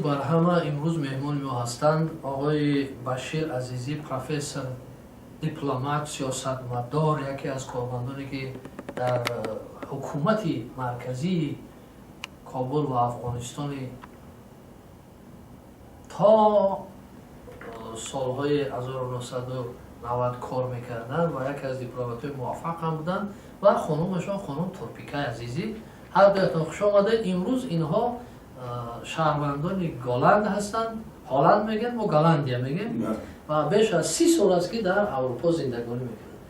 Бар ҳама. Имрӯз меҳмони мо ҳастанд оғои Башир Азизӣ, профессор, дипломат, сиёсатмадор, яке аз кормандоне, ки дар ҳукумати марказии Кобул ва Афғонистони то солҳои 1990 кор мекарданд ва яке аз дипломатҳои муваффақ ҳам буданд, ва хонумашон, хонум Турпикай Азизӣ. Ҳар дуятон хуш омадед. Имрӯз инҳо шаҳрвандони Голланд ҳастанд. Ҳоланд мегӯянд, мо Голландия мегӯем, ва беш аз 30 сол аст, ки дар Аврупо зиндагонӣ мекунанд.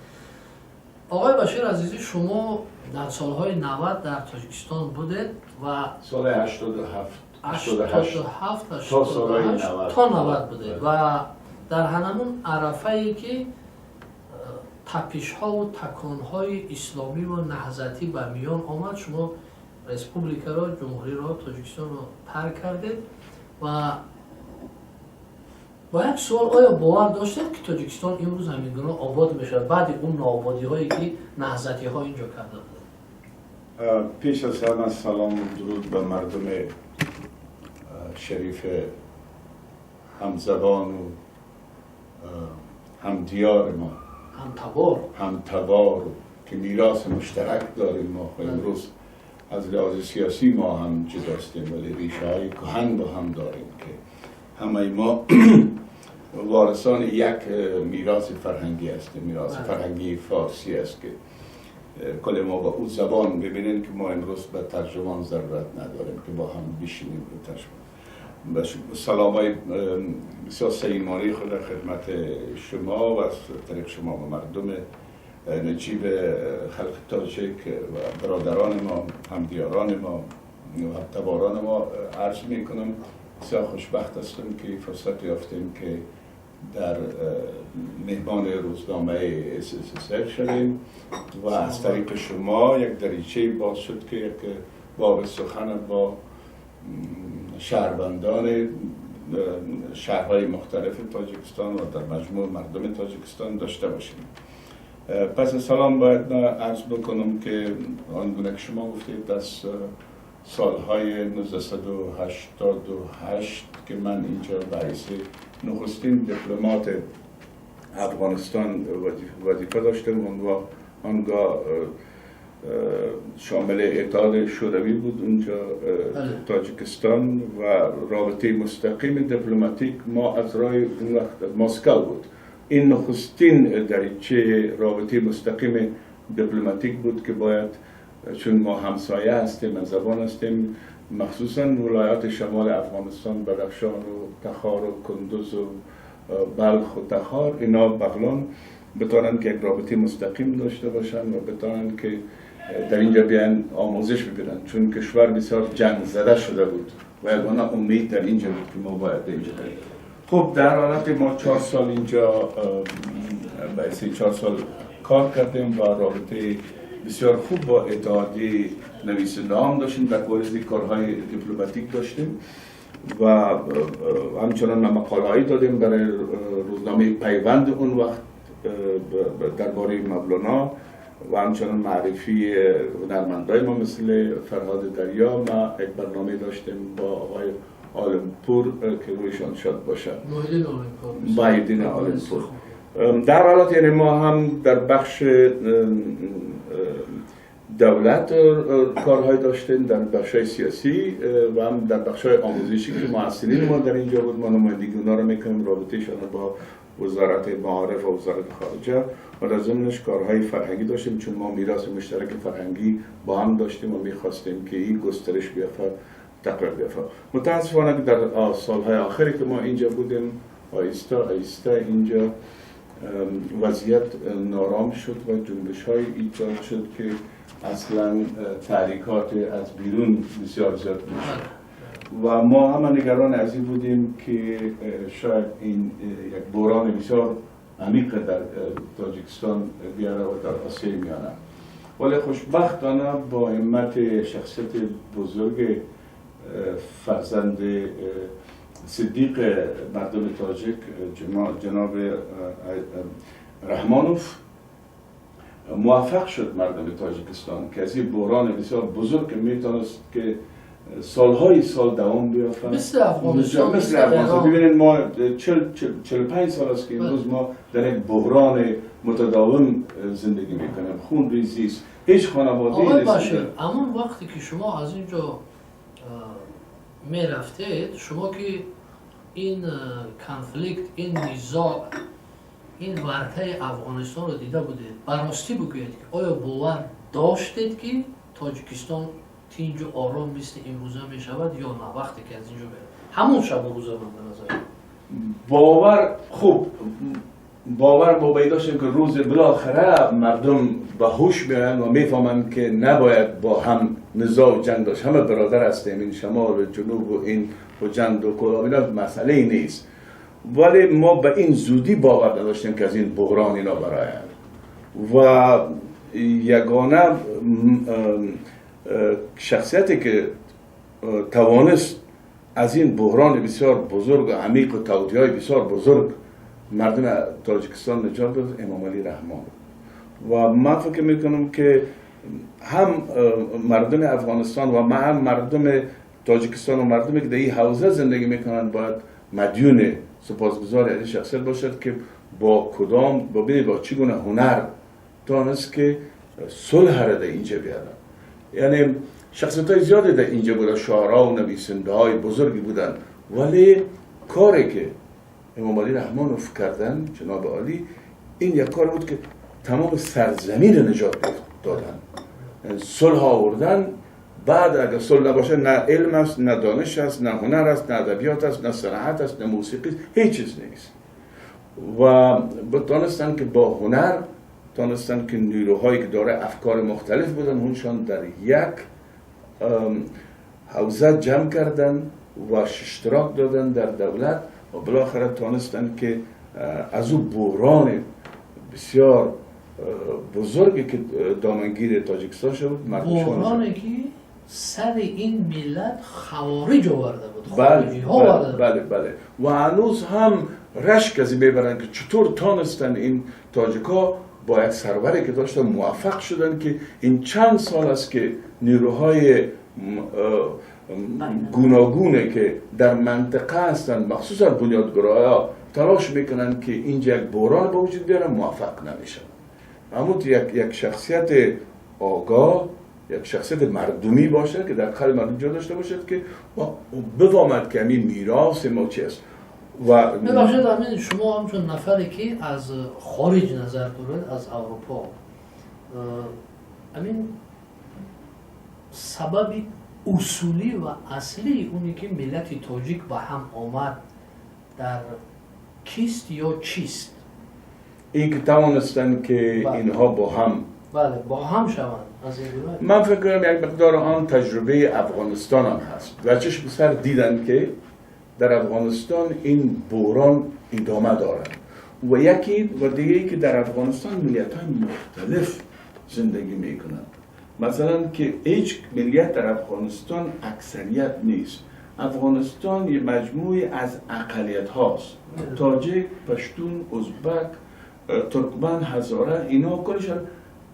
Оғои Башир Азизӣ, шумо дар солҳои 90 дар Тоҷикистон будед ва соли 87. То 90 будед ва дар ҳанамун арафае, ки тапишҳову таконҳои исломӣ ва наҳзатӣ ба миён омад, шумо республикаро, ҷумҳуриро, Тоҷикистонро тарк кардед. Ва бо як суол: оё бовар доштед, ки Тоҷикистон имрӯз ҳамин гуна обод мешавад, баъди он ноободиҳое, ки наҳзатиҳо инҷо карда буданд? Пеш аз ҳама салому дуруд ба мардуми шариф, ҳамзабону ҳамдиёри мо. Ҳамтабор. Ҳамтабор, ки мероси муштарак дорем. Мо имрӯз аз лиҳози сиёсӣ мо ҳам ҷудостем, вале ریشه کهن با هم داریم که همه ما وارثان یک میراث فرهنگی هستیم. میراث فرهنگی فارسی است که کل ما با او زبان. ببینین که ما امروز به ترجمان ضرورت نداریم که با هم بشینیم به ترجمان. سلام های بسیار صمیمانه خود در خدمت شما و از طریق شما و مردم نجیب خلق تاجیک و برادران ما، همدیاران ما و همتباران ما عرض می کنم. بسیار خوشبخت هستم که فرصت یافتیم که در مهمان روزنامه SSSR شدیم و از طریق شما یک دریچه باز شد که یک باب سخن با شهروندان شهرهای مختلف تاجیکستان و در مجموع مردم تاجیکستان داشته باشیم. پس سلام، باید عرض بکنم که آنگونه که شما گفتید، از سالهای 1988 که من اینجا به حیث نخستین دیپلمات افغانستان وظیفه داشتم و آنگاه شامل اتحاد شوروی بود اونجا تاجیکستان و رابطه مستقیم دیپلماتیک ما از راه اون وقت مسکو بود. این نخستین دریچه رابطه مستقیم دیپلماتیک بود که باید، چون ما همسایه هستیم، زبان هستیم، مخصوصا ولایات شمال افغانستان، بدخشان و تخار و کندوز و بلخ و تخار، اینا، بغلان، بتانند که یک رابطه مستقیم داشته باشند و بتانند که در اینجا بیان آموزش ببینن، چون کشور بسیار جنگ زده شده بود و یگانه امید در اینجا بود که ما باید اینجا بریم. خب، در حالت ما 4 سال اینجا به 4 سال کار کردیم و رابطه بسیار خوب با اتحادیه نویسنده هم داشتیم. در مورد کارهای دیپلماتیک داشتیم و همچنان مقاله هایی دادیم برای روزنامه پیوند اون وقت درباره مولانا و همچنان معرفی هنرمندای ما مثل فرهاد دریا. ما یک برنامه داشتیم با آقای عالمپور که روحشان شاد باشه، محی‌الدین عالمپور. در حالت یعنی ما هم در بخش دولت کارهای داشتیم، در بخش سیاسی و هم در بخش آموزشی که محصلین ما در اینجا بود. ما نمایندگی اونا رو میکنیم، رابطه شان با وزارت معارف و وزارت خارجه و در ضمنش کارهای فرهنگی داشتیم، چون ما میراث مشترک فرهنگی با هم داشتیم و میخواستیم که این گسترش بیافت، تقویت بیافت. متاسفانه که در سالهای آخری که ما اینجا بودیم، آهسته آهسته اینجا وضعیت نارام شد و جنبش های ایجاد شد که اصلا تحریکات از بیرون بسیار زیاد میشد و ما همه نگران از این بودیم که شاید این یک بحران بسیار عمیق در تاجیکستان بیاره و در آسیای میانه. ولی خوشبختانه با همت شخصیت بزرگ، فرزند صدیق مردم تاجیک، جناب رحمانوف، موفق شد مردم تاجیکستان که از این بحران بسیار بزرگ که میتونست که سالهای سال دوام بیافت. مثل افغانستان. مثل افغانستان. ببینید ما 45 سال است که امروز ما در یک بحران متداوم زندگی میکنیم، خون ریزی است، هیچ خانواده آقای بشیر، اما وقتی که شما از اینجا میرفتید، شما که این conflict، این نزاع، این ورطه افغانستان رو دیده بودید، براستی بگویید که آیا باور داشتید که تاجیکستان تینج و آرام مثل امروزه می شود یا نه؟ وقتی که از اینجا میره همون شب و روزه من به نظر باور، خوب باور ما باید داشتیم که روز بالاخره مردم به هوش میآیند و میفهمند که نباید با هم نزاع و جنگ داشت، همه برادر هستیم، این شمال و جنوب و این و جنگ و کلاب اینا مسئله ای نیست. ولی ما به این زودی باور نداشتیم که از این بحران اینا برآیند و یگانه شخصیتی که توانست از این بحران بسیار بزرگ و عمیق و توطئه‌های بسیار بزرگ مردم تاجیکستان نجات داد، امام علی رحمان. و من فکر میکنم که هم مردم افغانستان و هم مردم تاجیکستان و مردمی که در این حوزه زندگی میکنن باید مدیون سپاسگزار از این شخصیت باشد که با کدام با ببینید با چگونه هنر تانست که صلح را در اینجا بیارن. یعنی شخصیت های زیادی در اینجا بودن، شاعرها و نویسنده های بزرگی بودن، ولی کاری که امام علی رحمانوف کردن جناب عالی، این یک کار بود که تمام سرزمین نجات دادن، صلح آوردن. بعد اگر صلح نباشه نه علم است، نه دانش است، نه هنر است، نه ادبیات است، نه صنعت است، نه موسیقی است، هیچ چیز نیست. و دانستن که با هنر دانستن که نیروهایی که داره افکار مختلف بودن اونشان در یک حوزه جمع کردن و اشتراک دادن در دولت و بالاخره تانستن که از او بحران بسیار بزرگی که دامنگیر تاجیکستان شد، بحرانی که سر این ملت خوارج آورده بود، بله بله بله بله. و هنوز هم رشک از این میبرن که چطور تانستن این تاجیکا با یک سروری که داشتن موفق شدن که این چند سال است که نیروهای گوناگونه که در منطقه هستند، مخصوصا بنیادگراها، تلاش میکنن که اینجا یک بحران به وجود بیارن، موفق نمیشن. اما یک شخصیت آگاه، یک شخصیت مردمی باشه که در قلب مردم جا داشته باشد که بفهمد که همین میراث ما چی است. و ببخشید امین، شما همچون نفری که از خارج نظر دارید، از اروپا، امین سبب اصولی و اصلی اونی که ملت تاجیک به هم آمد در کیست یا چیست؟ این که توانستن که اینها با هم، بله، با هم شوند. از این من فکر کنم یک مقدار آن تجربه افغانستان هم هست و چشم سر دیدن که در افغانستان این بحران ادامه دارد و یکی و دیگه ای که در افغانستان ملیت های مختلف زندگی میکنند. مثلا که هیچ ملیت در افغانستان اکثریت نیست. افغانستان یه مجموعه از اقلیت هاست، تاجیک، پشتون، ازبک، ترکمن، هزاره، اینا کلشان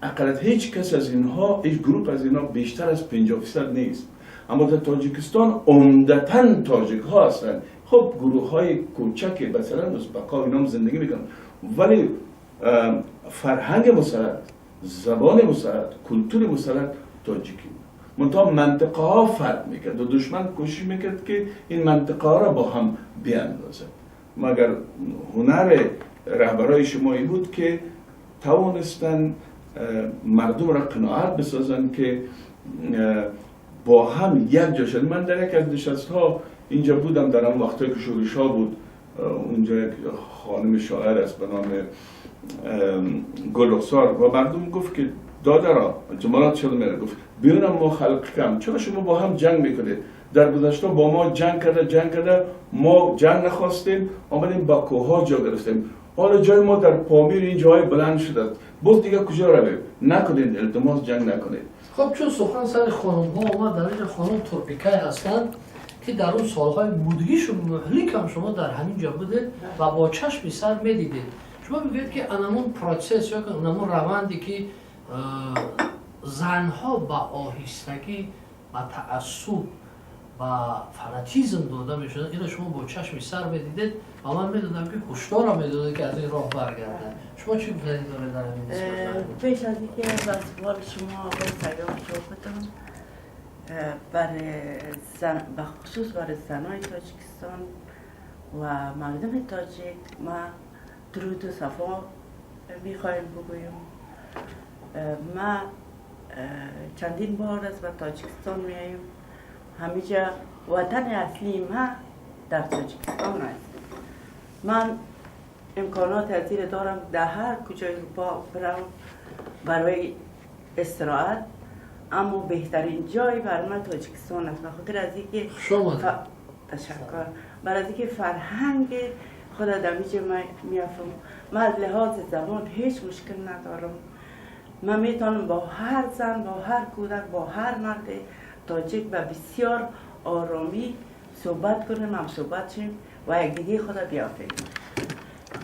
اقلیت. هیچ کس از اینها، هیچ گروه از اینها بیشتر از 50% نیست. اما در تاجیکستان عمدتاً تاجیک ها هستند. خب گروه های کوچک مثلا ازبک ها اینا هم زندگی میکنن، ولی فرهنگ مسلط، زبان مسلط، کلتور مسلط تاجیکی. منتها منطقه ها فرق میکرد و دشمن کوشش میکرد که این منطقه ها را با هم بیاندازد. مگر هنر رهبرای شمایی بود که توانستن مردم را قناعت بسازن که با هم یک جا شد. من در یک از نشست ها اینجا بودم، در آن وقتایی که شورش ها بود، اونجا یک خانم شاعر است به نام گلرخسار و مردم گفت که دادرا جمالات شده میره، گفت بیونم ما خلق کم، چرا شما با هم جنگ میکنید؟ در گذشته با ما جنگ کرده، ما جنگ نخواستیم، آمدیم با کوه جا گرفتیم، حالا جای ما در پامیر این جای بلند شده، باز دیگه کجا رویم؟ نکنید، التماس جنگ نکنید. خب چون سخن سر خانم ها آمد، در اینجا خانم ترپیکای هستند که در اون سالهای مدهیش و مهلک هم شما در همین جا بوده و با چشم سر میدیدید. شما میگوید که انمون process یا انمون روندی که زنها با آهستگی، با تعصب Ба фанатизм дода мешуданд. Ино шумо бо чашми сар медидед ва ман медонам, ки ҳушдорам медодед, ки аз ин роҳ баргардад. Шумо чӣ гуфтанӣ доред дар ҳамин нисбат? Пеш аз инки ба савол шумо با سیاف جواب بدم، برای زن، به خصوص برای زنای تاجیکستان و مردم تاجیک ما درود و صفا میخوایم بگویم. ما چندین بار از به تاجیکستان میاییم. همیشه وطن اصلی ما در تاجیکستان است. من امکانات از دارم در هر کجای اروپا برم برای استراحت، اما بهترین جای بر من تاجیکستان است، به خاطر از اینکه شما تشکر، برای از اینکه فرهنگ خود در اینجا میافم. من از لحاظ زبان هیچ مشکل ندارم. من میتونم با هر زن، با هر کودک، با هر مرد تاجیک و بسیار آرامی صحبت کنیم، هم صحبت شیم و یکدیگه خود بیافیم.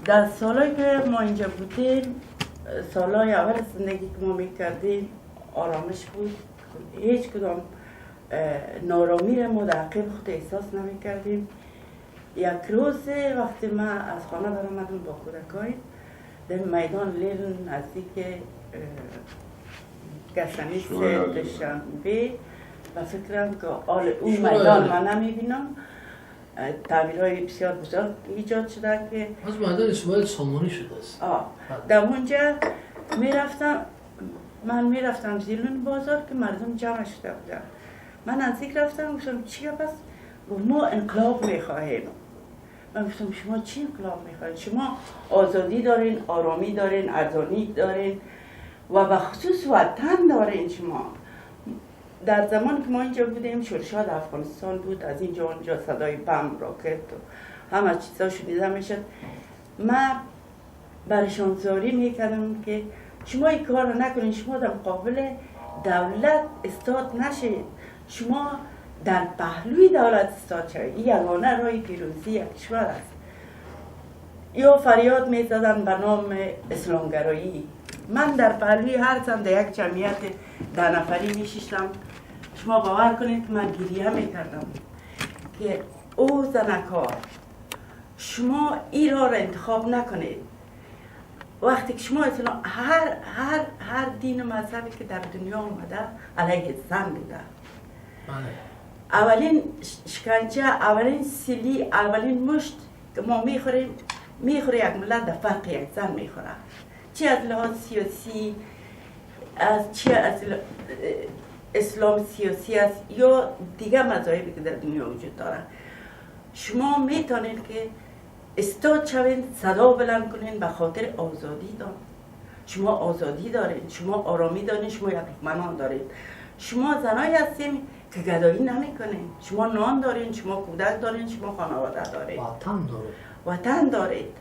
در سالهایی که ما اینجا بودیم، سالهای اول زندگی که ما میکردیم آرامش بود. هیچ کدام نارامی را ما در عقب خود احساس نمیکردیم. یک روز وقتی من از خانه برآمدم با کودکای، در میدان لیل نزدیک گسنیس دوشنبه و فکرم که آل اون میدان من نمیبینم، تعمیرهای بسیار بزرگ ایجاد شده که از میدان اسماعیل سامانی شده است. در اونجا میرفتم، من میرفتم زیلون بازار که مردم جمع شده بودن. من نزدیک رفتم، گفتم چی پس؟ گفت ما انقلاب میخواهیم. من گفتم شما چی انقلاب میخواهید؟ شما آزادی دارین، آرامی دارین، ارزانی دارین و به خصوص وطن دارین. شما در زمان که ما اینجا بودیم شورشات افغانستان بود، از اینجا اونجا صدای بم، راکت و همه چیزا شنیده میشد. من برشان زاری میکردم که شما این کار رو نکنین، شما در مقابل دولت استاد نشید، شما در پهلوی دولت استاد شوید. این یگانه راه پیروزی یک کشور است. یا فریاد میزدن به نام اسلامگرایی. من در پهلوی هر زن در یک جمعیت 10 نفری میشیشتم. شما باور کنید که من گریه میکردم که او زنکار، شما این راه را انتخاب نکنید. وقتی که شما اسلام، هر هر هر دین و مذهبی که در دنیا اومده علیه زن بوده. اولین شکنجه، اولین سیلی، اولین مشت که ما میخوریم، میخوره یک ملت در فرق یک زن میخوره، چی از لحاظ سیاسی از چی از اسلام سیاسی است یا دیگه مذاهبی که در دنیا وجود داره. شما میتونید که استاد شوین، صدا بلند کنین به خاطر آزادی دار. شما آزادی دارین، شما آرامی دارین، شما یک منان دارین. شما زنایی هستین که گدایی نمیکنین، شما نان دارین، شما کودک دارین، شما خانواده دارین، وطن دارین، وطن دارید.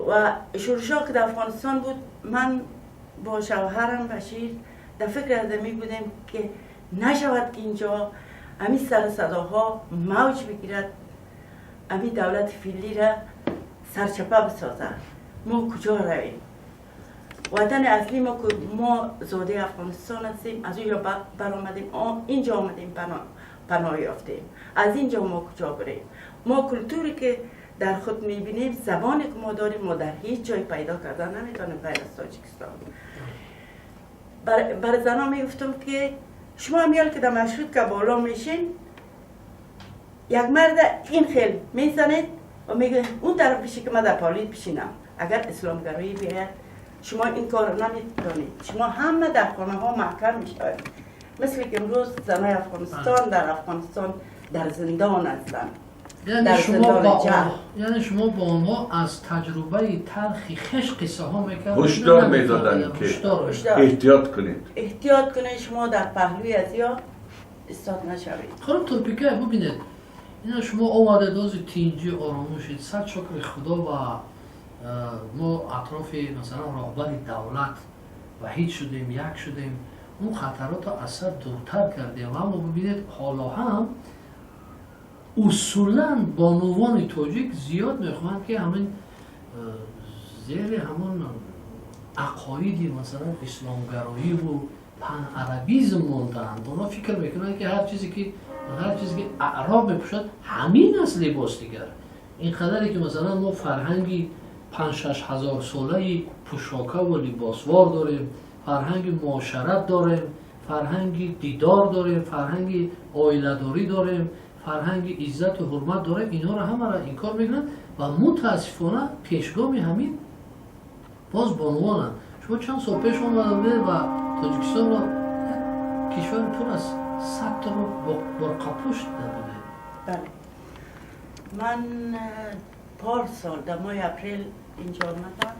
و شورشا که در افغانستان بود، من با شوهرم بشیر در فکر ازمی بودیم که نشود که اینجا همین سر صداها موج بگیرد، همین دولت فیلی را سرچپه بسازد. ما کجا رویم؟ وطن اصلی ما که ما زاده افغانستان هستیم، از اونجا برآمدیم، اینجا آمدیم، پناه یافتیم. از اینجا ما کجا بریم؟ ما کلتوری که در خود میبینیم، زبانی که ما داریم، ما در هیچ جای پیدا کردن نمیتونیم غیر از تاجیکستان. برای زنها میگفتم که شما همیال که در مشروط که بالا میشین، یک مرد این خیل میزنید و میگه اون طرف بشی که من در پالیت بشینم. اگر اسلامگرایی بیاید شما این کار رو نمیتونید، شما همه در خانه ها محکم میشوید. مثل که امروز زنای افغانستان در افغانستان در زندان هستند. یعنی شما با آنها از تجربه تلخی خش قصه ها میکردید، هشدار میدادن که احتیاط کنید، احتیاط کنید، شما در پهلوی از یا استاد نشوید. خانم ترپیکه ببینید، اینا شما آمده دوز تینجی آرامشید، صد شکر خدا و ما اطراف مثلا رهبر دولت وحید شدیم، یک شدیم، اون خطرات رو از سر دورتر کردیم. و اما ببینید حالا هم اصولا بانوان تاجیک زیاد میخواهند که همین زیر همون عقایدی مثلا اسلامگرایی و Панарабизм мондаанд. Онҳо фикр мекунанд, ки ҳар чизе ки аъроб мепӯшад, ҳамин аст либос. Дигар ин қадаре ки масалан мо фарҳанги 5-6 ҳазор солаи пӯшокаву либосвор дорем, фарҳанги муошарат дорем, фарҳанги дидор дорем, фарҳанги оиладорӣ дорем, фарҳанги иззату ҳурмат дорем, инҳоро ҳамаро инкор мекунанд ва мутаассифона пешгоми ҳамин боз бонувонанд. Шумо чанд сол пеш омада будед ва Тоҷикистонро як кишвари пур аз саттру борқапӯш дида будед. Бале, ман пор сол дар моҳи апрел инҷо омадам.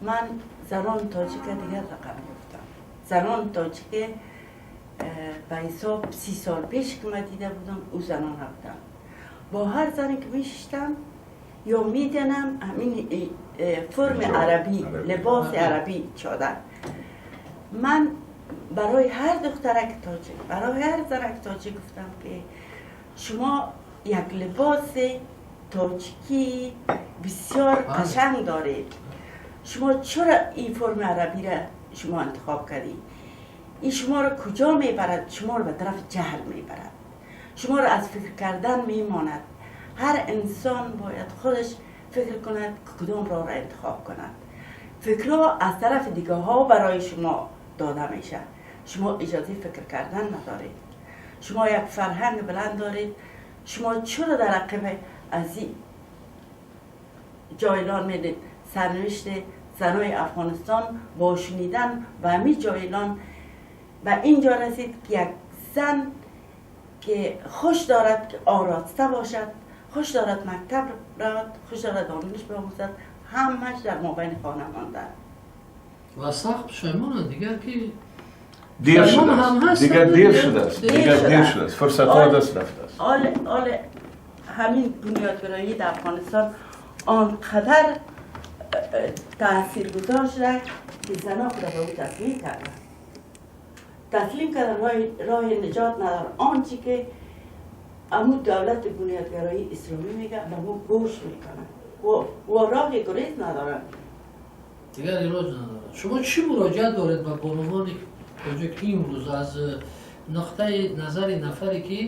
Ман занон тоҷика дигар рақам ёфтам. Занон тоҷике ба ҳисоб 30 сол пеш ки ман дида будам, ӯ занон набудам. Бо ҳар зане ки мешиштам ё меданам, ҳамин форми арабӣ, либоси арабӣ, чодар. Ман барои ҳар духтараки тоҷик, барои ҳар занаки тоҷик гуфтам, ки шумо як либоси тоҷикӣ бисёр қашанг доред, шумо чаро ин форми арабиро шумо интихоб кардед? Ин шуморо куҷо мебарад? Шуморо ба тарафи ҷаҳл мебарад, шуморо аз фикр кардан мемонад. Ҳар инсон бояд худаш фикр кунад, ки кудом роҳро интихоб кунад. Фикрҳо аз тарафи дигарҳо барои шумо дода мешавад, шумо иҷозаи фикр кардан надоред. Шумо як фарҳанг баланд доред, шумо чаро дар ақиби аз ин ҷоҳилон медед? Сарнавишти занои Афғонистон бо шунидан ба ҳамин ҷоҳилон ба инҷо расид, ки як зан ки хуш дорад ки ороста бошад, хуш дорад мактаб равад, хуш дорад дониш биомӯзад, ҳамаш дар мобайни хона монданд. Ва сахт пушаймонанд дигар, ки дер шудааст, дигар дер шудааст, дигар дер шудааст, фурсатҳо даст рафтааст. Ҳол ҳамин бунёдгароӣ дар Афғонистон он қадар таъсиргузор шуда, ки зано худа ба ӯ таслим карданд, таслим кардан, роҳи наҷот надорад. Он чи ки аму давлати бунёдгароии исломӣ мега, ба мо гӯш мекунанд ва роҳи гурез надоранд. Дигар илоҷ надорад. Шумо чӣ муроҷиат доред ба бонувони тоҷик имрӯз аз нуқтаи назари нафаре, ки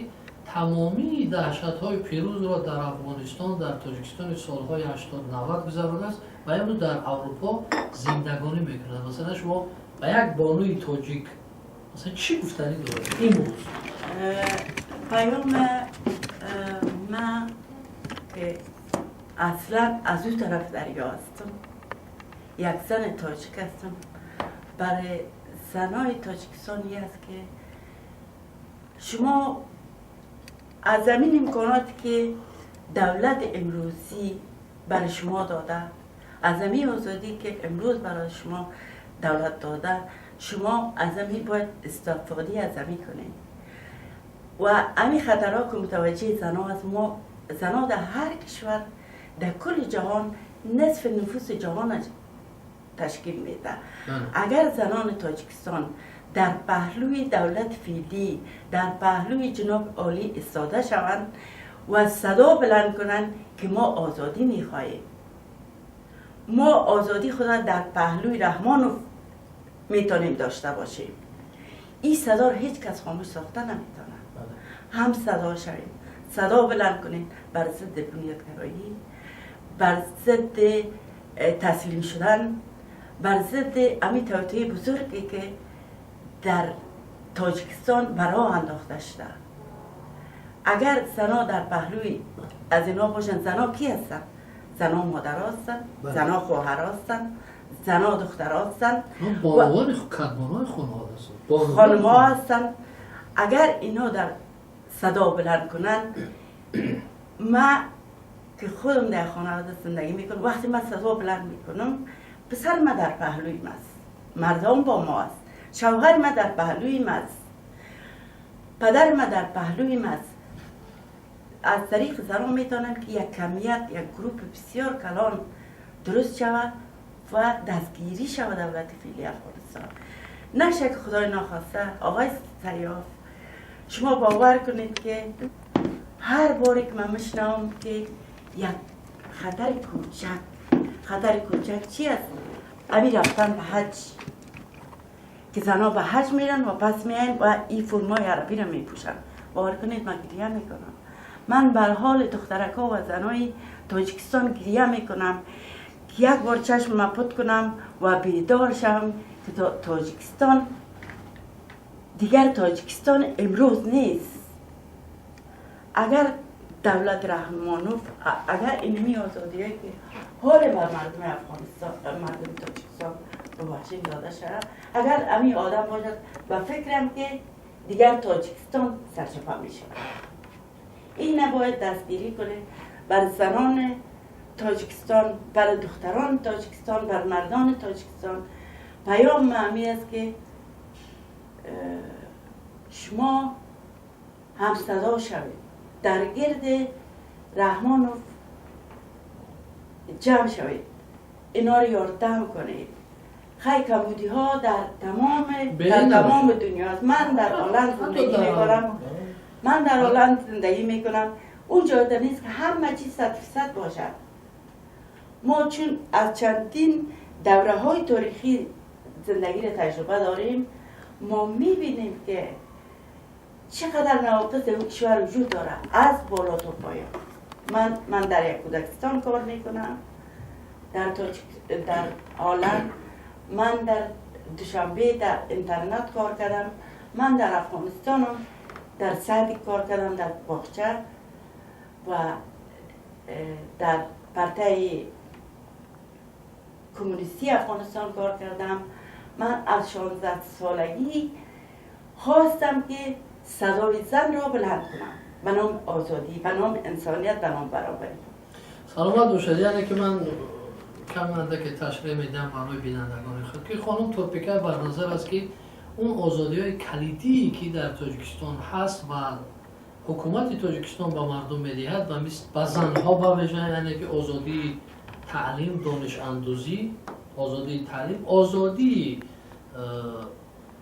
тамомии даҳшатҳои пирӯзро дар Афғонистон, дар Тоҷикистони солҳои 80-90 гузаронааст ва имрӯз дар Аврупо зиндагонӣ мекунад? Масалан, шумо ба як бонуи тоҷик масалан чӣ гуфтанӣ доред имрӯз? Паём ман ки аслан аз ӯ тараф дарё ҳастам, як зани тоҷик ҳастам, барои занои Тоҷикистон аст, ки шумо аз ҳамин имконоте ки давлат имрӯзӣ барои шумо дода, аз ҳамин озодӣ ки имрӯз барои шумо давлат дода, шумо аз ҳамин бояд истифода аз ҳамин кунед. Ва ҳамин хатарҳо ки мутаваҷҷеҳи зано аст, мо зано дар ҳар кишвар, дар кулли ҷаҳон нисфи нуфуси ҷаҳон ташкил медиҳад. Агар занони Тоҷикистон дар паҳлӯи давлати феълӣ, дар паҳлӯи ҷаноби олӣ истода шаванд ва садо баланд кунанд, ки мо озодӣ мехоҳем, мо озодӣ худро дар паҳлӯи Раҳмонов метавонем дошта бошем, ин садоро ҳеҷ кас хомӯш сохта наметавонад. Ҳам садо шавем, садо баланд кунем бар зидди бунёдгароӣ, бар зидди таслим шудан, бар зидди ҳамин тавтиаи бузурге ки дар Тоҷикистон ба роҳ андохта шуда. Агар зано дар паҳлӯи аз инҳо бошанд, зано ки ҳастанд? Зано модаро ҳастанд, зано хоҳаро ҳастанд, зано духтаро ҳастанд, бонувони кадбонои хонаҳо ҳастанд, хонумҳо ҳастанд. Агар инҳо дар садо баланд кунанд, ман ки худам дар хонавода зиндагӣ мекунам, вақте ман садо баланд мекунам, писари ман дар паҳлӯи ман аст, мардам бо мо аст, шавҳари ман дар паҳлӯи ман аст, падари ман дар паҳлӯи ман аст. Аз тариқи занон метавонам, ки як камият, як гурӯҳи бисёр калон дуруст шавад ва дастгирӣ шавад давлати феълии Афғонистон. Наша ки худои нохоста, оғои Саёф, шумо бовар кунед, ки ҳар боре ки ман мешунавам, ки як хатари кӯчак, хатари кӯчак чи аст? Ами рафтан ба ҳаҷ. که زنها به حج میرن و پس میاین و این فرمای عربی رو میپوشن. باور کنید من گریه میکنم. من بر حال دخترک ها و زنای تاجیکستان گریه میکنم که یک بار چشم من پت کنم و بیدار شم که تاجیکستان دیگر تاجیکستان امروز نیست. اگر دولت رحمانوف، اگر اینمی آزادی هایی که حال بر مردم افغانستان، مردم تاجیکستان ببخشید داده شد، اگر امی آدم باشد و فکرم که دیگر تاجیکستان سرچپه میشه. این نباید دستگیری کنه بر زنان تاجیکستان، بر دختران تاجیکستان، بر مردان تاجیکستان. پیام مهمی است که شما هم صدا شوید، در گرد رحمانوف جمع شوید، اینا رو یاردم کنید. خیلی کمبودی ها در تمام دنیا است. من در هلند زندگی میکنم، من در هلند زندگی میکنم. اونجا در نیست که همه چیز 100% باشد. ما چون از چندین دوره های تاریخی زندگی را تجربه داریم، ما میبینیم که چقدر نواقص اون کشور وجود داره از بالا تا پایین. من در یک کودکستان کار میکنم در هلند، من در دوشنبه در اینترنت کار کردم، من در افغانستانم در صدی کار کردم، در باغچه و در پرته کمونیستی افغانستان کار کردم. من از 16 سالگی خواستم که صدای زن را بلند کنم به نام آزادی، به نام انسانیت، به نام برابری. سلامت باشد. یعنی که من کم اندک تشریح میدم برای بینندگان خود که خانم تورپیکای بر نظر است که اون آزادی های کلیدی که در تاجیکستان هست و حکومت تاجیکستان به مردم میدهد و به زنها به ویژه، یعنی که آزادی تعلیم، دانش اندوزی، آزادی تعلیم، آزادی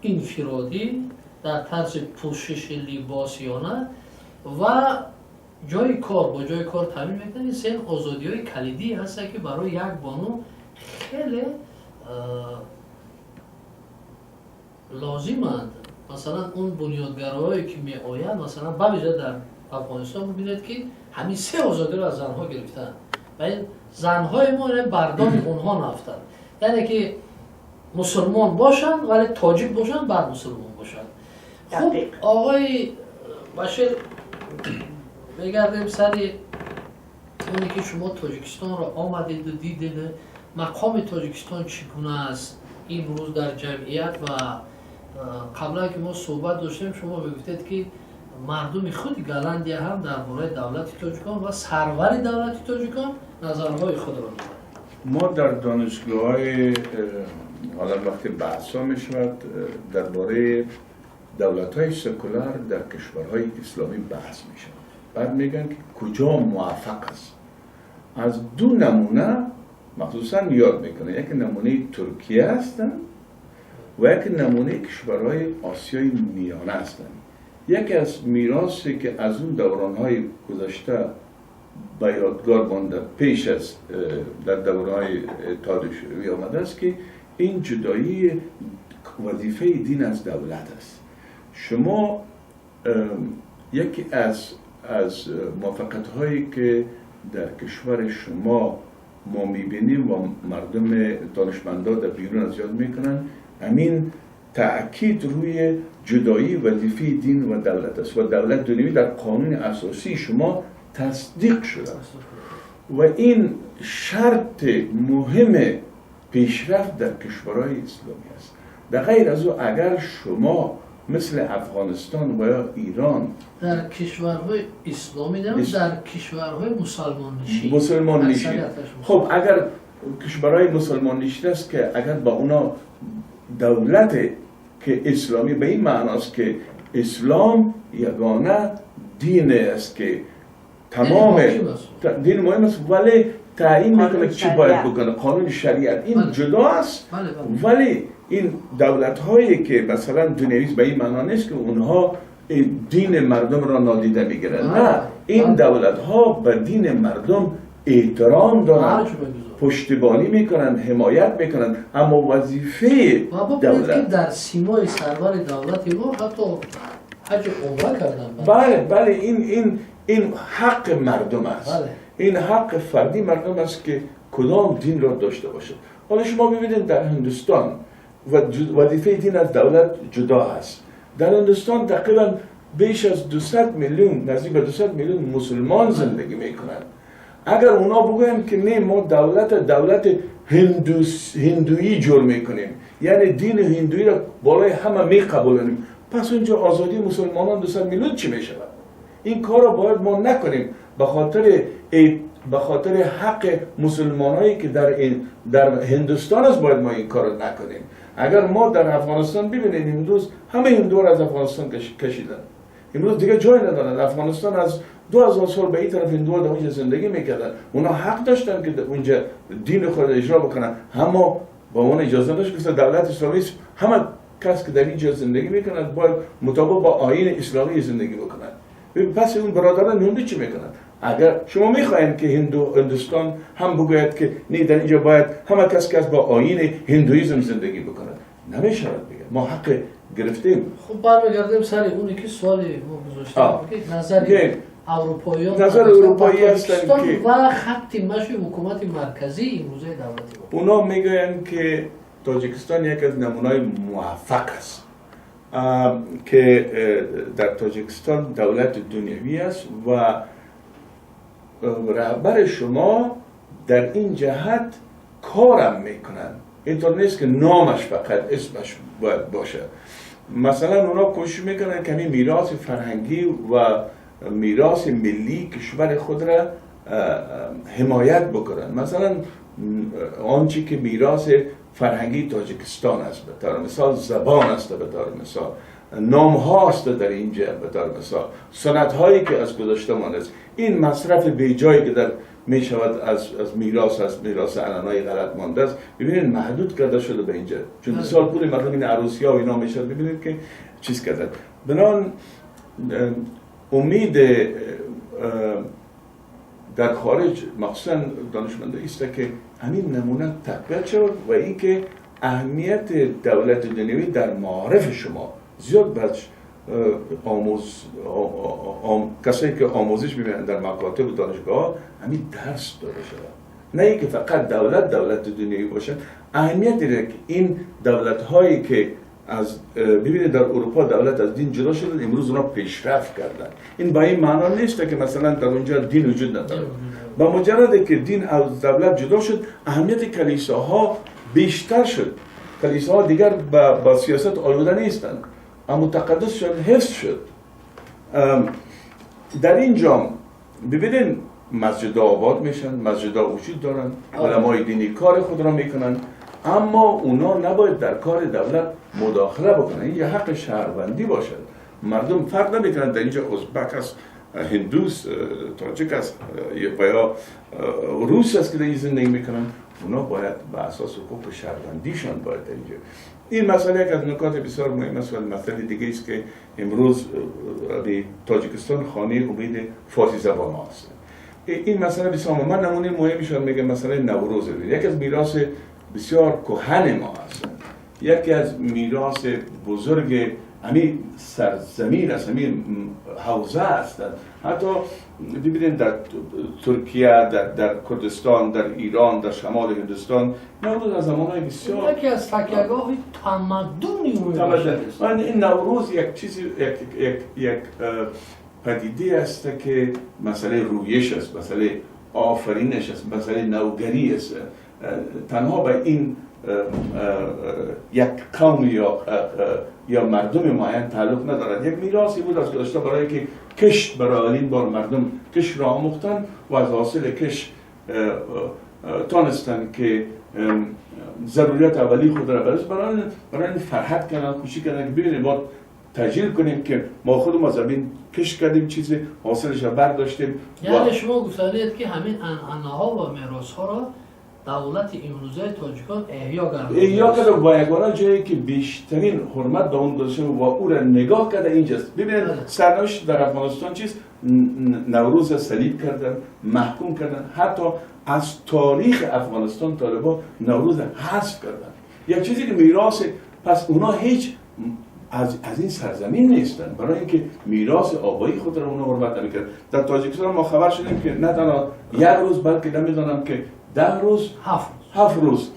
انفرادی در طرز پوشش لباس یا نه و جای کار با جای کار تامین میکنه. این سه آزادی های کلیدی هست که برای یک بانو خیلی لازمند. مثلا اون بنیادگرایی که می آیند، مثلا به ویژه در افغانستان ببینید که همین سه آزادی رو از زنها گرفتن و این زنهای ما بردان اونها نفتند. یعنی که مسلمان باشند ولی تاجیک باشند، بعد مسلمان باشند. خب آقای بشیر، بگردیم سر اونی که شما تاجیکستان را آمدید و دیدید، مقام تاجیکستان چگونه است امروز در جمعیت؟ و قبلا که ما صحبت داشتیم شما میگفتید که مردم خود گلندیا هم درباره دولت تاجیکان و سرور دولت تاجیکان نظرهای خود را دارند. ما در دانشگاه‌های حالا وقتی بحث‌ها می‌شود درباره دولت‌های سکولار در کشورهای اسلامی بحث می‌شود، بعد میگن که کجا موفق است. از دو نمونه مخصوصا یاد میکنه، یک نمونه ترکیه هستند و یک نمونه کشورهای آسیای میانه هستند. یکی از میراثی که از اون دورانهای گذشته به یادگار مانده پیش از در دورانهای اتحاد شوروی آمده است که این جدایی وظیفه دین از دولت است. شما یکی از موفقیت هایی که در کشور شما ما میبینیم و مردم دانشمندا در بیرون از یاد میکنن، همین تأکید روی جدایی وظیفه دین و دولت است و دولت دنیوی در قانون اساسی شما تصدیق شده است و این شرط مهم پیشرفت در کشورهای اسلامی است. در غیر از او اگر شما مثل افغانستان و یا ایران در کشورهای اسلامی در کشورهای مسلمان نشین، مسلمان نشین، خب اگر کشورهای مسلمان نشین است که اگر با اونا دولت که اسلامی به این معناست که اسلام یگانه دین است که تمام دین مهم است، ولی تعیین میکنه که چی باید بکنه، قانون شریعت این جدا است. ولی این دولت هایی که مثلا دنیوی به این معنا نیست که اونها دین مردم را نادیده میگیرن، نه، این دولت ها به دین مردم احترام دارند، پشتیبانی میکنن، حمایت میکنن، اما وظیفه دولت که در سیمای سرور دولت ما حتی حج عمره کردن. بله بله، این حق مردم است. بله. این حق فردی مردم است که کدام دین را داشته باشد. حالا شما ببینید در هندوستان و وظیفه دین از دولت جدا است. در هندوستان تقریبا بیش از 200 میلیون، نزدیک به 200 میلیون مسلمان زندگی میکنند. اگر اونا بگوین که نه ما دولت هندویی جور میکنیم، یعنی دین هندویی را بالای همه میقبولانیم، پس اونجا آزادی مسلمانان 200 میلیون چی میشود؟ این کار را باید ما نکنیم به خاطر حق مسلمانایی که در هندوستان است باید ما این کار را نکنیم. اگر ما در افغانستان ببینیم امروز همه هندوها را از افغانستان کشیدن، امروز دیگه جای ندارن. افغانستان از 2000 سال به این طرف هندوها در اونجا زندگی میکردن، اونا حق داشتن که اونجا دین خود اجرا بکنن، اما با اون اجازه نداشت که دولت اسلامی همه کس که در اینجا زندگی میکنند باید مطابق با آیین اسلامی زندگی بکنند. پس اون برادران هندو چی میکنند؟ اگر شما میخواین که هندوستان هم بگوید که نه در اینجا باید همه کس با آیین هندویزم زندگی بکند، نمیشود بگه ما حق گرفتیم. خب برمیگردیم سر اونی که سوالی ما گذاشتیم که نظر اروپاییان، نظر اروپایی هستند که و خط مشی حکومت مرکزی امروزه دولتی اونا میگویند که تاجیکستان یک از نمونه‌های موفق است که در تاجیکستان دولت دنیوی است و رهبر شما در این جهت کارم میکنن. اینطور نیست که نامش فقط اسمش باید باشه. مثلا اونا کوشش میکنن که میراث فرهنگی و میراث ملی کشور خود را حمایت بکنن. مثلا آنچه که میراث فرهنگی تاجیکستان است، به طور مثال زبان است، به طور مثال نام ها است در اینجا، به طور مثال سنت هایی که از گذشته مان است، این مصرف بیجایی که در می شود از میراث، از میراث عنعنای غلط مانده است، ببینید محدود کرده شده به اینجا، چون مثال پول مردم این عروسی ها و اینا میشد، ببینید که چیز کردن. بنان امید در خارج مخصوصا دانشمنده است که همین نمونه تقویت شد و اینکه اهمیت دولت دنیوی در معارف شما زیاد بچ کسایی که آموزش میبینن در مکاتب و دانشگاه همین درس داده شود، نه اینکه فقط دولت دنیوی باشد. اهمیت داره که این دولت هایی که از ببینید در اروپا دولت از دین جدا شدن، امروز اونا پیشرفت کردن. این با این معنا نیست که مثلا در اونجا دین وجود نداره. با مجرد که دین از دولت جدا شد، اهمیت کلیساها بیشتر شد. کلیساها دیگر با سیاست آلوده نیستند، اما تقدس شد، حفظ شد. در اینجا ببینید مسجدها آباد میشن، مسجدها وجود دارن، علمای دینی کار خود را میکنن، اما اونا نباید در کار دولت مداخله بکنن. این یه حق شهروندی باشد. مردم فرق نمیکنن در اینجا ازبک است، هندوس، تاجیک است و یا روس است که در این زندگی میکنن، اونا باید به اساس حقوق شهروندیشان باید در اینجا. این مسئله یک از نکات بسیار مهم است و مسئله دیگه است که امروز تاجیکستان خانه امید فارسی زبان ها است. این مسئله بسیار مهم. من نمونه مهمشان میگم، مسئله نوروز یکی از میراث بسیار کهن ما هست، یکی از میراث بزرگ همین سرزمین است، همین حوزه است. حتی ببینید در ترکیه، در کردستان، در ایران، در شمال هندوستان، نوروز از زمانهای بسیار یکی از تکیه‌گاه تمدنی بود. این نوروز یک چیزی، یک پدیده است که مسئله رویش است، مسئله آفرینش است، مسئله نوگری است. تنها به این یک قوم یا مردم معین تعلق ندارد. یک میراثی بود از گذشته برای که کشت برای اولین بار مردم کشت را آموختن و از حاصل کشت تانستن که ضروریات اولی خود را برای فرحت کردن، خوشی کردن که ببینید ما تجلیل کنیم که ما خودمون از زمین کشت کردیم، چیزی حاصلش را برداشتیم. یعنی شما گفتید که همین عنعنه‌ها و میراث‌ها را دولت امروزه تاجیکان احیا کرد. احیا کرد و یگانه جایی که بیشترین حرمت به اون گذاشته و او را نگاه کرده اینجاست. ببینید سرنوشت در افغانستان چیست؟ نوروز صلیب کردن، محکوم کردن، حتی از تاریخ افغانستان طالبان نوروز حذف کردن، یک چیزی که میراث. پس اونا هیچ از این سرزمین نیستن، برای اینکه میراث آبایی خود را اونا حرمت نمی‌کردن. در تاجیکستان ما خبر شدیم که نه تنها یک روز بلکه نمیدونم که 10 روز 7 روز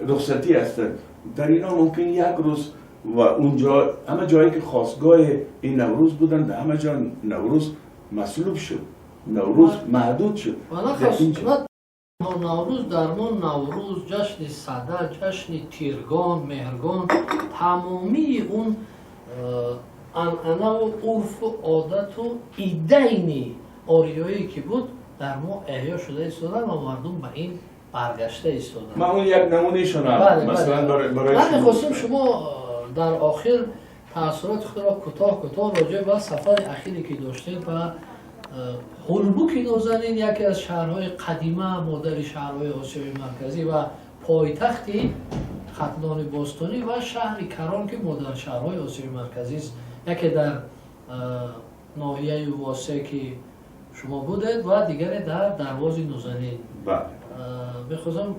رخصتی هستند. در اینا ممکن یک روز و اونجا همه جایی که خواستگاه این نوروز بودن در همه جا نوروز مسلوب شد، نوروز محدود شد. نوروز در ما نوروز جشن سده، جشن تیرگان، مهرگان، تمامی اون عنعنه و عرف و عادت و ایده‌ی آریایی که بود در ما احیا شده ایستادن و مردم به این برگشته ایستادن. من اون یک نمونه شونم مثلا برای من می‌خواستم شما در آخر تاثیرات خود را کوتاه کوتاه راجع به سفر اخیری که داشتید و هولبوک نازنین، یکی از شهرهای قدیمه، مادر شهرهای آسیای مرکزی و پایتخت ختلان باستانی و شهر کران که مادر شهرهای آسیای مرکزی است، یکی در ناحیه واسه که شما بودید و دیگری در درواز نازنین. میخواستم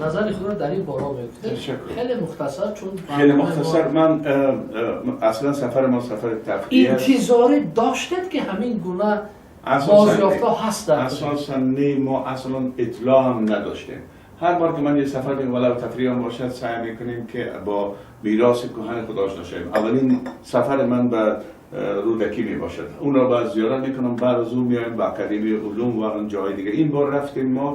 نظر خود را در این بارا بگفتید. خیلی مختصر، چون خیلی مختصر. من اصلا سفر ما سفر تفریحی است. انتظاری داشتید که همین گونه بازیافت‌ها هست؟ اساساً نه، ما اصلا اطلاع هم نداشتیم. هر بار که من یه سفر می‌کنم ولو تفریح هم باشد، سعی می‌کنیم که با میراث کهن خود آشنا شویم. اولین سفر من به رودکی می باشد، اون را بعد زیارت می‌کنم، بعد از اون میایم به اکادمی علوم و اون جای دیگه. این بار رفتیم ما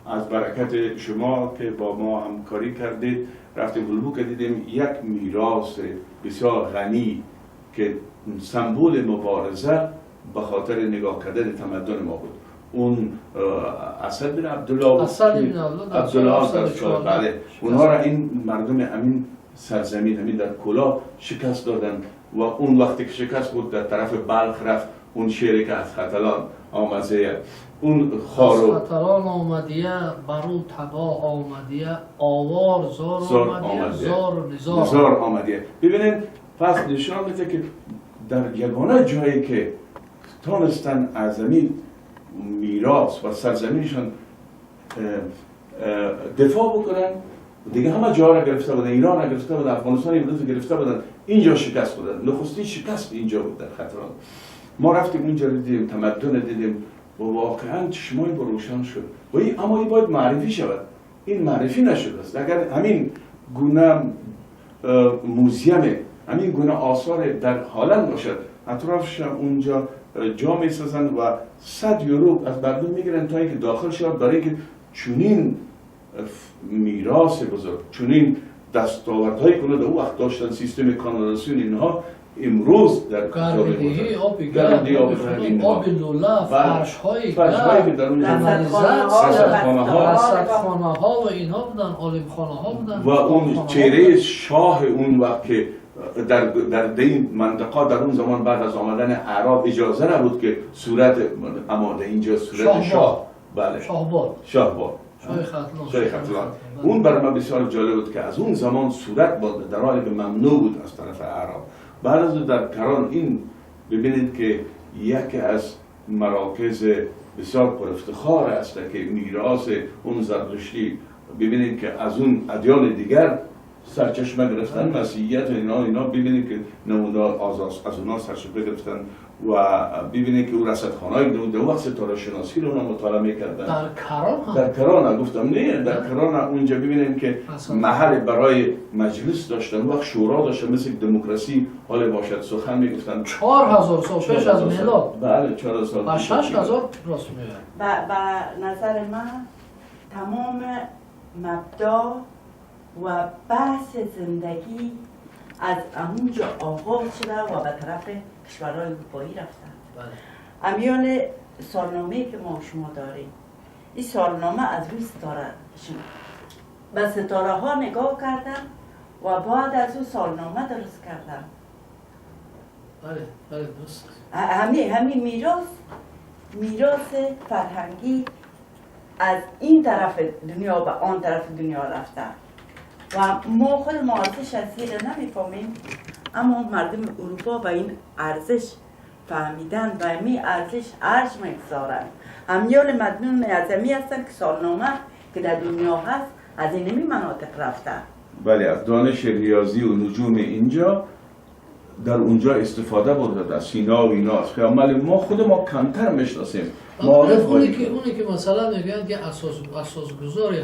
از برکت شما که با ما همکاری کردید، رفتیم هولبوک دیدیم یک میراث بسیار غنی که سمبل مبارزه به خاطر نگاه کردن تمدن ما بود. اون اسد بن عبدالله، بله، اونها را این مردم همین سرزمین همین در کلا شکست دادن و اون وقتی که شکست بود در طرف بلخ رفت. اون شعری که از ختلان آمزه، اون خارو از ختلان آمدیه برو تباه آمدیه، آوار زار آمدیه، زار و نزار آمدیه. ببینید پس نشان میده که در یگانه جایی که تانستن از زمین میراث و سرزمینشان دفاع بکنن، دیگه همه جا را گرفته بودن، ایران را گرفته بودن، افغانستان امروز گرفته بودن، اینجا شکست بودن. نخستین شکست اینجا بود در ختلان. ما رفتیم اونجا رو دیدیم، تمدن دیدیم و واقعا چشمای ما روشن شد. و این اما این باید معرفی شود، این معرفی نشده است. اگر همین گونه موزیم، همین گونه آثار در هالند باشد، اطرافش اونجا جا میسازن و 100 یورو از مردم میگیرن تا اینکه داخل شود، برای اینکه چنین میراث بزرگ، چنین دستاوردهایی که در اون وقت داشتن، سیستم کانالاسیون اینها امروز در گرمدهی آب گرم، آب لوله، فرش‌های گرم، در اون رصدخانه‌ها و اینها بودن، عالمخانه‌ها بودن و اون چهره شاه اون وقت که در این منطقه در اون زمان بعد از آمدن اعراب اجازه نبود که صورت، اما در اینجا صورت شاه، بله، شاهباد، شاه ختلان، اون برای من بسیار جالب بود که از اون زمان صورت بود در حالی که ممنوع بود از طرف اعراب. بعد از در کران این ببینید که یکی از مراکز بسیار پرافتخار است که میراث اون زرتشتی، ببینید که از اون ادیان دیگر سرچشمه گرفتن، مسیحیت و اینا ببینید که نمونه از اونها سرچشمه گرفتن و ببینید که او رصدخانه‌ای که اون وقت ستاره شناسی رو اونا مطالعه می‌کردن. در کران هم؟ در کران گفتم نه، در کران اونجا ببینیم که محل برای مجلس داشتن، وقت شورا داشتن، مثل دموکراسی حال باشد سخن میگفتن. 4000 سال پیش از میلاد. بله 4000 و 6000 راست میاد. به نظر من تمام مبدا و بحث زندگی از اونجا آغاز شده و به طرف کشورهای اروپایی رفتن. امیال سالنامه که ما شما داریم، این سالنامه از روی ستاره به ستاره ها نگاه کردن و بعد از اون سالنامه درست کردن. بله بله درست. همین میراث فرهنگی از این طرف دنیا به آن طرف دنیا رفتن و ما خود ما ارزش از زیر نمیفهمیم، اما مردم اروپا به این ارزش فهمیدن و می ارزش ارج میگذارن. امیال مدنون از امی هستند که سالنامه که در دنیا هست از اینمی مناطق رفته. بله، از دانش ریاضی و نجوم اینجا در اونجا استفاده برده، از سینا و اینا است. ولی ما خود ما کمتر میشناسیم. معارف اونی که مثلا میگن که اساسگذار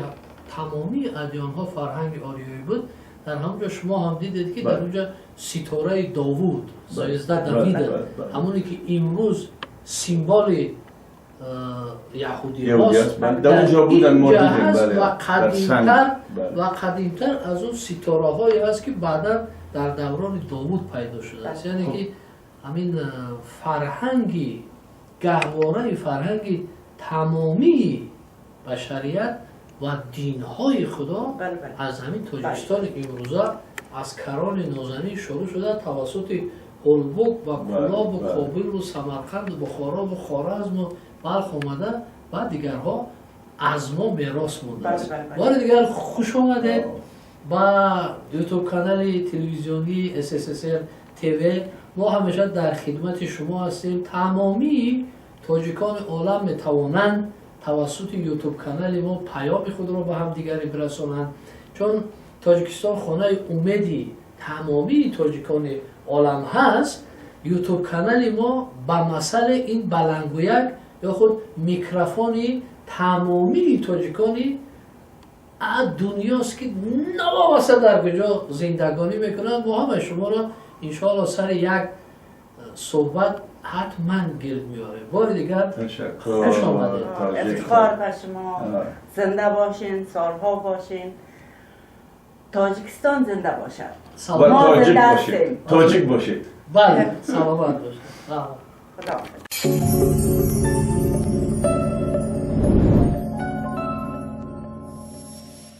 تمامی ادیان ها فرهنگ آریایی بود، در همونجا شما هم دیدید که در اونجا ستاره داوود، звезда Давида، همونی که امروز سیمبال یهودی هاست، در اونجا بودن، ما دیدیم. و قدیمتر از اون ستاره هایی است که بعدا در دوران داوود پیدا شده است. یعنی که همین فرهنگی گهواره فرهنگی تمامی بشریت و دینهای خدا از همین تاجیکستان امروزه از کران نازنین شروع شده، توسط هولبوک و کلاب و کابل و سمرقند و بخارا و خوارزم و بلخ آمده و دیگرها از ما میراث مونده است. بار دیگر خوش آمدید با یوتیوب کانال تلویزیونی SSSR TV. ما همیشه در خدمت شما هستیم. تمامی تاجیکان عالم میتوانند توسط یوتیوب کانال ما پیام خود را به هم دیگری برسانند، چون تاجیکستان خانه امیدی تمامی تاجیکان عالم هست. یوتیوب کانال ما به مسئله این بلنگویک یا خود میکروفونی تمامی تاجیکانی دنیاست که نوابسته در کجا زندگانی میکنند. ما همه شما را انشاءالله سر یک صحبت حتما گرد میاره. بار دیگر خوش آمدید. افتخار بر شما، زنده باشین، سالها باشین، تاجیکستان زنده باشد. ما زنده هستیم. تاجیک باشید. بله، سلامت باشید. خدا.